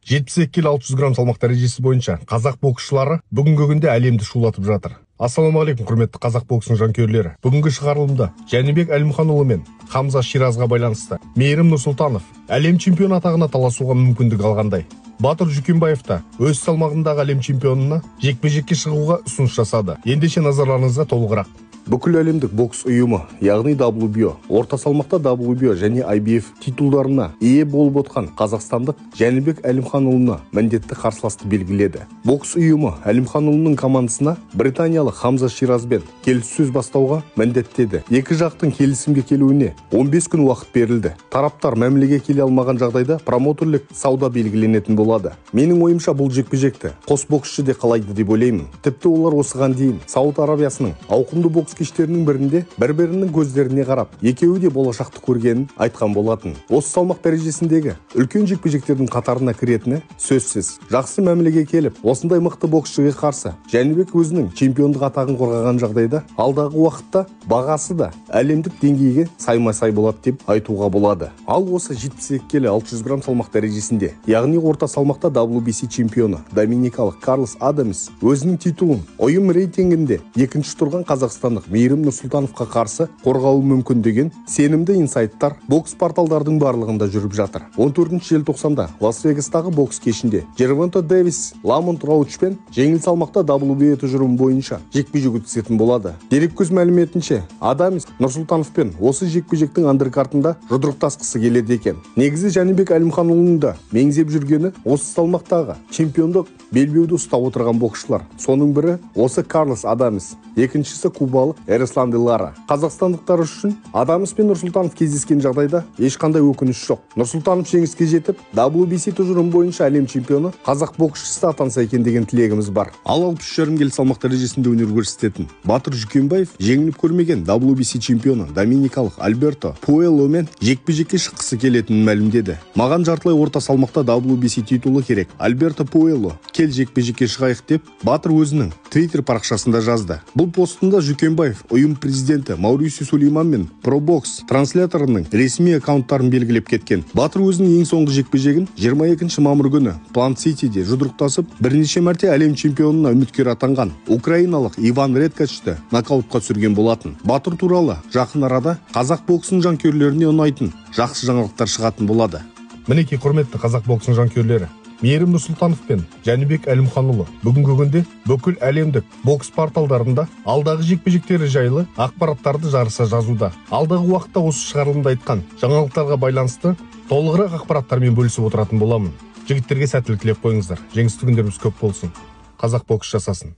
72 келі 600 грамм салмақ дәрежесі бойынша қазақ боксшылары бүгінгі күнде әлемді шулатып жатыр. Ассалаумағалейкум, құрметті қазақ боксының жанкүйерлері. Бүгінгі шығарылымда Жәнібек Әлімханұлы мен Хамза Ширазға байланысты Мейірім Нұрсұлтанов әлем чемпионы атағына таласуға мүмкіндік алғандай. Батыр Жүкенбаев та өз салмағындағы әлем чемпионына жекпе-жекке шығуға ұсыныс жасады. Ендеше назарларыңызға толығырақ. Бүкіл әлемдік бокс ұйымы, яғни WBO, орта салмақта WBO және IBF титулдарына ие болып отқан қазақстандық Жәнібек Әлімханұлына міндетті қарсыласты белгіледі. Бокс ұйымы Әлімханұлының командасына британиялық Хамза Ширазбен келіссөз бастауға міндеттеді. Екі жақтың келісімге келуіне 15 күн уақыт берілді. Тараптар мәмілеге келе алмаған жағдайда промотерлік сауда белгіленетін болады. Менің ойымша, бұл жекпе-жекті қос боксшы де қалайды деп ойлаймын. Тіпті олар осыған дейін Сауд Арабиясының ауқымды бокс кештерінің бірінде бір-бірінің көздеріне қарап, екеуі де болашақты көргенін айтқан болатын. Осы салмақ дәрежесіндегі үлкен жекпе-жектердің қатарына кіретіні сөзсіз. Жақсы мәмілеге келіп, осындай мықты боксшыға қарсы Жәнібек өзінің чемпиондық атағын қорғаған жағдайда алдағы уақытта бағасы да әлемдік деңгейге сайма-сай болады деп айтуға болады. Ал осы 72 келі 600 грамм салмақ дәрежесінде, яғни орта салмақта WBC чемпионы доминикалық Карлос Адамс өзінің титулын ұйым рейтингінде екінші тұрған қазақстандық Мейірім Нұрсұлтановқа қарсы қорғауы мүмкін деген сенімді инсайттар бокс порталдардың барлығында жүріп жатыр. 14 желтоқсанда Лас-Вегастағы бокс кешінде Джервонта Дэвис Ламонт Роучпен жеңіл салмақта WBA тұжырымы бойынша жекпе-жек өткізетін болады. Дереккөз мәліметінше, Адамс Нұрсұлтановпен осы жекпе-жектің андеркартында жұдырықтасқысы келеді екен. Негізі Жәнібек Әлімханұлының да меңзеп жүргені осы салмақтағы чемпиондық белбеуді ұстап отырған боксшылар. Соның бірі осы Карлос Адамс, екіншісі кубалық Эреслан де Лара. Қазақстандықтар үшін Адамс пен Нұрсұлтанов кездескен жағдайда ешқандай өкініш жоқ. Нұрсұлтанов жеңіске жетіп, WBC тұжырымы бойынша әлем чемпионы қазақ боксшысы атанса екен деген тілегіміз бар. Ал 63,5 келі салмақ дәрежесінде өнер көрсететін Батыр Жүкенбаев жеңіліп көрмеген WBC чемпионы доминикалық Альберто Пуэлломен жекпе-жекке шыққысы келетінін мәлімдеді. Маған жартылай орта салмақта WBC титулы керек. Альберто Пуэлло, кел жекпе-жекке шығайық деп Батыр өзінің Twitter парақшасында жазды. Бұл постында Жүкенбаев ұйым президенті Маурисио Сулейман мен ProBox трансляторының ресми аккаунттарын белгілеп кеткен. Батыр өзінің ең соңғы жекпе-жегін 22 мамыр күні Плант Ситиде жұдырықтасып, бірнеше мәрте әлем чемпионына үміткер атанған украиналық Иван Редкачты нокаутқа түсірген болатын. Батыр туралы жақын арада қазақ боксының жанкүйерлеріне ұнайтын жақсы жаңалықтар шығатын болады. Мінекей, құрметті қазақ боксының жанкүйерлері, Мейірім Нұрсұлтанов пен Жәнібек Әлімханұлы бүгінгі күнде бүкіл әлемдік бокс порталдарында алдағы жекпе-жектері жайлы ақпараттарды жарыса жазуда. Алдағы уақытта осы шығарылымда айтқан жаңалықтарға байланысты толығырақ ақпараттармен бөлісіп отыратын боламын. Жігіттерге сәттілік тілеп қойыңыздар. Жеңісті күндеріміз көп болсын. Қазақ бокс жасасын.